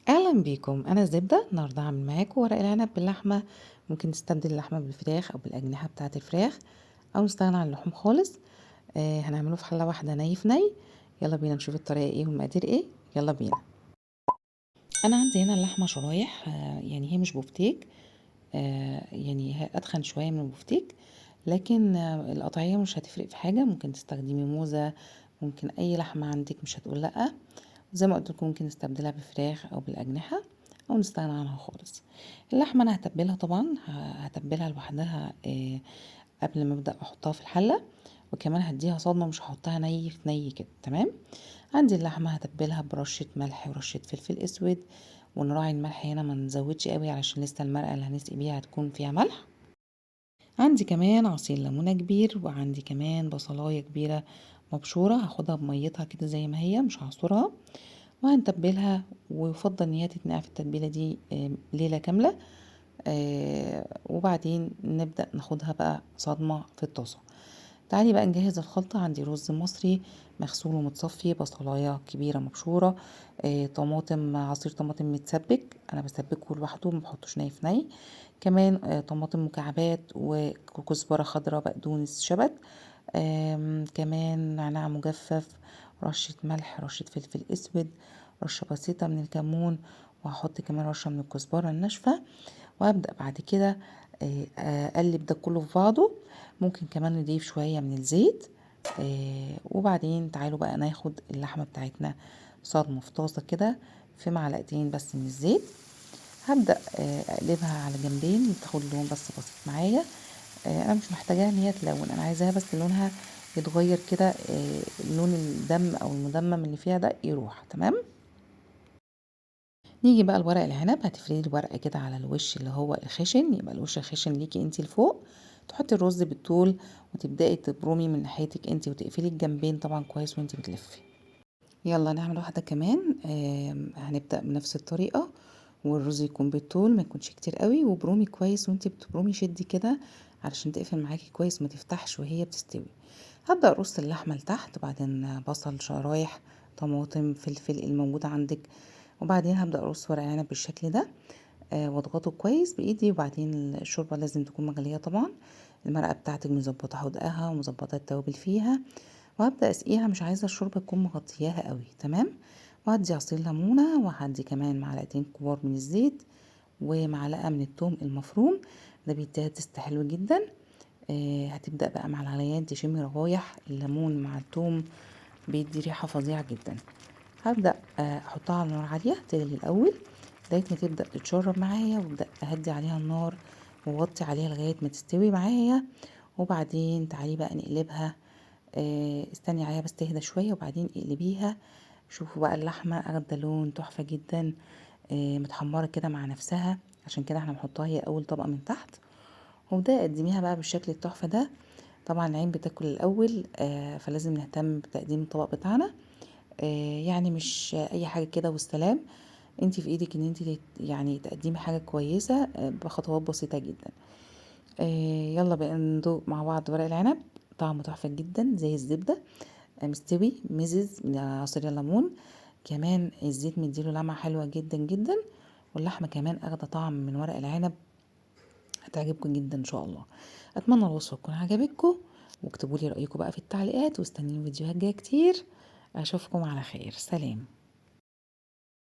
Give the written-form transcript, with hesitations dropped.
أهلا بيكم، أنا زبدة. النهاردة هعمل معاكم ورق العنب باللحمة. ممكن نستبدل اللحمة بالفراخ أو بالأجنحة بتاعة الفراخ، أو نستغنى عن اللحوم خالص. هنعمله في حلة واحدة ني في ني. يلا بينا نشوف الطريقة ايه والمقادير ايه. يلا بينا. أنا عندي هنا اللحمة شرايح، يعني هي مش بفتيك، يعني هي أتخن شوية من البفتيك، لكن القطعية مش هتفرق في حاجة. ممكن تستخدمي موزة، ممكن أي لحمة عندك، مش هتقول لأ. زي ما قلت لكم ممكن نستبدلها بفراخ أو بالأجنحة أو نستغنى عنها خالص. اللحمة أنا هتبلها طبعا، هتبلها لوحدها، قبل ما أبدأ أحطها في الحلة، وكمان هديها صدمة، مش هحطها ني في ني كده. تمام. عندي اللحمة هتبلها برشة ملح ورشة فلفل أسود، ونراعي الملح هنا ما نزودش قوي علشان لسه المرقة اللي هنسقي بيها هتكون فيها ملح. عندي كمان عصير ليمونة كبير، وعندي كمان بصلاية كبيرة مبشورة، هاخدها بميتها كده زي ما هي مش هعصرها، وهنتبلها. ويفضل ان هي تتنقع في التتبيلة دي، ليلة كاملة، وبعدين نبدأ ناخدها بقى صدمة في الطاسة. تعالي بقى نجهز الخلطة. عندي رز مصري مغسول ومتصفي، بصلاية كبيرة مبشورة، طماطم، عصير طماطم متسبك، أنا بسبكه لوحده ما بحطوش ني في ني، كمان، طماطم مكعبات وكزبرة خضراء، بقدونس، شبت، كمان نعناع مجفف، رشة ملح، رشة فلفل أسود، رشة بسيطة من الكمون، وهحط كمان رشة من الكزبرة الناشفة. وهبدأ بعد كده، أقلب ده كله في بعضه. ممكن كمان نضيف شوية من الزيت، وبعدين تعالوا بقى ناخد اللحمة بتاعتنا صدمة في طاسة كده في معلقتين بس من الزيت. هبدأ، أقلبها على جنبين تاخد لون بس بسيط معايا. أنا مش محتاجاها إن هي تلون، أنا عايزاها بس لونها يتغير كده، لون الدم أو المدمم اللي فيها ده يروح. تمام. نيجي بقى لورق العنب. هتفردي الورقة كده على الوش اللي هو الخشن، يبقى الوش الخشن ليكي انتي لفوق، تحطي الرز بالطول وتبدأي تبرمي من ناحيتك انتي، وتقفلي الجنبين طبعا كويس وانتي بتلفي. يلا نعمل واحدة كمان. هنبدأ بنفس الطريقة، والرز يكون بالطول ما يكونش كتير قوي، وبرومي كويس وانتي بتبرمي شدي كده علشان تقفل معاكي كويس ما تفتحش وهي بتستوي. هبدأ ارص اللحمة لتحت، وبعدين بصل شرايح، طماطم، فلفل الموجود عندك، وبعدين هبدأ ارص ورق العنب بالشكل ده، واضغطه كويس بايدي. وبعدين الشوربة لازم تكون مغلية طبعا، المرقة بتاعتك مظبطة حدقها ومظبطة التوابل فيها، وهبدأ اسقيها، مش عايزة الشوربة تكون مغطياها قوي. تمام. وهدي عصير ليمونة، وهدي كمان معلقتين كبار من الزيت، ومعلقة من الثوم المفروم، ده بيديها تست حلو جدا. هتبدأ بقى مع الغليان تشمي روايح الليمون مع الثوم، بيدي ريحة فظيعة جدا. هبدأ، احطها على نار عالية تغلي الأول لغاية ما تبدأ تتشرب معايا، وابدأ اهدي عليها النار ووطي عليها لغاية ما تستوي معايا. وبعدين تعالي بقى نقلبها، استني عليها بس تهدى شوية وبعدين اقلبيها. شوفوا بقى اللحمة اخدة لون تحفة جدا، متحمرة كده مع نفسها، عشان كده احنا بنحطها هي اول طبقة من تحت. وبدأ قدميها بقى بالشكل التحفة ده. طبعا العين بتاكل الاول، فلازم نهتم بتقديم الطبق بتاعنا، يعني مش اي حاجة كده والسلام. انتي في ايدك ان انتي تقدمي حاجة كويسة، بخطوات بسيطة جدا. يلا بقى ندوق مع بعض ورق العنب، طعمه تحفة جدا زي الزبدة، مستوي مزز من عصير الليمون، كمان الزيت مديله لمعة حلوة جدا جدا، واللحمة كمان اخدة طعم من ورق العنب، هتعجبكم جدا ان شاء الله. اتمنى الوصفة تكون عجبتكم، واكتبوا لي رأيكم بقى في التعليقات، واستنوني فيديوهات جاية كتير. اشوفكم على خير، سلام.